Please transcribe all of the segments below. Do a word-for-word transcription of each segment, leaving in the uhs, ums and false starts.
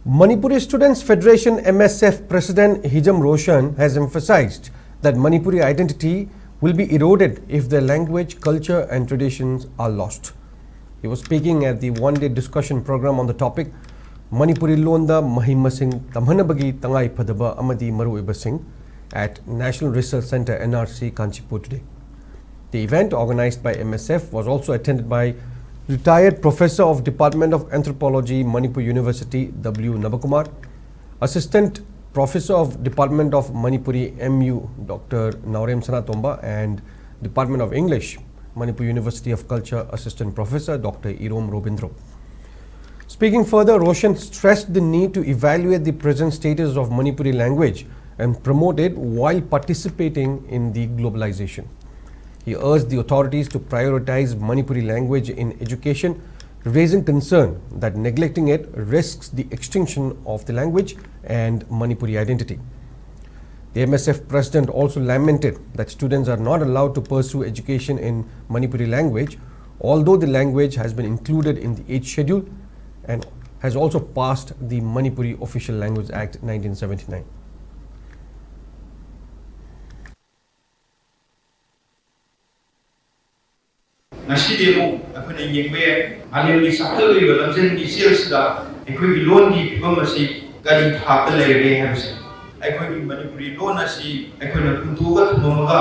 Manipuri Students Federation, M S F, President Hijam Roshan has emphasized that Manipuri identity will be eroded if their language, culture, and traditions are lost. He was speaking at the one-day discussion program on the topic Manipuri Londa Mahei Masing Tamhanabagi Tangai Phadaba Amadi Maruibasing at National Research Centre, N R C, Kanchipur today. The event, organized by M S F, was also attended by retired Professor of Department of Anthropology, Manipur University, W Nabakumar, Assistant Professor of Department of Manipuri, M U, Doctor Naorem Sanatomba, and Department of English, Manipur University of Culture, Assistant Professor Doctor Irom Robindro. Speaking further, Roshan stressed the need to evaluate the present status of Manipuri language and promote it while participating in the globalization. He urged the authorities to prioritize Manipuri language in education, raising concern that neglecting it risks the extinction of the language and Manipuri identity. The M S F president also lamented that students are not allowed to pursue education in Manipuri language, although the language has been included in the eighth schedule and has also passed the Manipuri Official Language Act nineteen seventy-nine. ꯉꯁꯤꯗꯤ ꯑꯃꯨꯛ ꯑꯩꯈꯣꯏꯅ ꯌꯦꯡꯕ ꯌꯥꯏ, ꯃꯥꯂꯦꯝꯒꯤ ꯆꯥꯎꯈꯠꯂꯛꯂꯤꯕ ꯂꯝꯖꯦꯜꯒꯤ ꯏꯆꯦꯜꯁꯤꯗ ꯑꯩꯈꯣꯏꯒꯤ ꯂꯣꯟꯒꯤ ꯐꯤꯕꯝ ꯑꯁꯤ ꯀꯔꯤ ꯊꯥꯛꯇ ꯂꯩꯔꯒꯦ ꯍꯥꯏꯕꯁꯦ꯫ ꯑꯩꯈꯣꯏꯒꯤ ꯃꯅꯤꯄꯨꯔꯤ ꯂꯣꯟ ꯑꯁꯤ ꯑꯩꯈꯣꯏꯅ ꯍꯨꯟꯗꯣꯛꯑꯒ ꯊꯝꯃꯝꯃꯒ,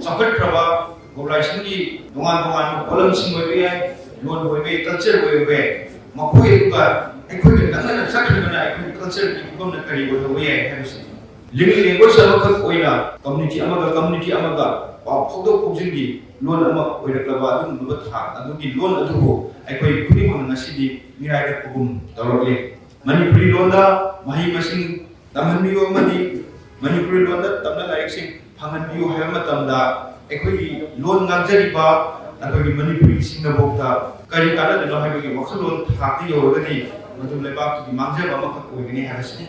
ꯆꯥꯎꯈꯠꯈ꯭ꯔꯕ globalization ꯒꯤ ꯇꯣꯉꯥꯟ ꯇꯣꯉꯥꯟꯕ ꯄꯣꯠꯂꯝꯁꯤꯡ ꯑꯣꯏꯕ ꯌꯥꯏ, ꯂꯣꯟ ꯑꯣꯏꯕ ꯌꯥꯏ, culture ꯑꯣꯏꯕ ꯌꯥꯏ, ꯃꯈꯣꯏ ꯑꯗꯨꯒ ꯑꯩꯈꯣꯏꯒ ꯅꯛꯅꯅ ꯆꯠꯈ꯭ꯔꯒꯅ ꯑꯩꯈꯣꯏꯒꯤ culture ꯒꯤ ꯐꯤꯕꯝꯅ ꯀꯔꯤ ꯑꯣꯏꯍꯧꯕ ꯌꯥꯏ ꯍꯥꯏꯕꯁꯤ꯫ Living language ꯑꯃꯈꯛ ꯑꯣꯏꯅ community ꯑꯃꯒ community ꯑꯃꯒ ꯄꯥꯎ ꯐꯥꯎꯗꯣꯛ ꯐꯥꯎꯖꯤꯟꯒꯤ ꯂꯣꯟ ꯑꯃ ꯑꯣꯏꯔꯛꯂꯕ ꯑꯗꯨꯒꯨꯝꯂꯕ ꯊꯥꯛ ꯑꯗꯨꯒꯤ ꯂꯣꯟ ꯑꯗꯨꯕꯨ ꯑꯩꯈꯣꯏ ꯈꯨꯗꯤꯡꯃꯛꯅ ꯉꯁꯤꯗꯤ ꯃꯤꯔꯥꯏꯔꯛꯄꯒꯨꯝ ꯇꯧꯔꯛꯂꯤ꯫ ꯃꯅꯤꯄꯨꯔꯤ ꯂꯣꯟꯗ ꯃꯍꯩ ꯃꯁꯤꯡ ꯇꯝꯍꯟꯕꯤꯌꯨ ꯑꯃꯗꯤ ꯃꯅꯤꯄꯨꯔꯤ ꯂꯣꯟꯗ ꯇꯝꯅ ꯂꯥꯏꯔꯤꯛꯁꯤꯡ ꯐꯪꯍꯟꯕꯤꯌꯨ ꯍꯥꯏꯕ ꯃꯇꯝꯗ, ꯑꯩꯈꯣꯏꯒꯤ ꯂꯣꯟ ꯉꯥꯡꯖꯔꯤꯕ ꯑꯩꯈꯣꯏꯒꯤ ꯃꯅꯤꯄꯨꯔꯤꯁꯤꯡꯅꯐꯥꯎꯗ ꯀꯔꯤ ꯀꯥꯟꯅꯗꯣꯏꯅꯣ ꯍꯥꯏꯕꯒꯤ ꯋꯥꯈꯜꯂꯣꯟ ꯊꯥꯛꯇ ꯌꯧꯔꯒꯗꯤ, ꯃꯗꯨ ꯂꯩꯕꯥꯛꯇꯨꯒꯤ ꯃꯥꯡꯖꯕ ꯑꯃꯈꯛ ꯑꯣꯏꯒꯅꯤ ꯍꯥꯏꯕꯁꯤꯅꯤ꯫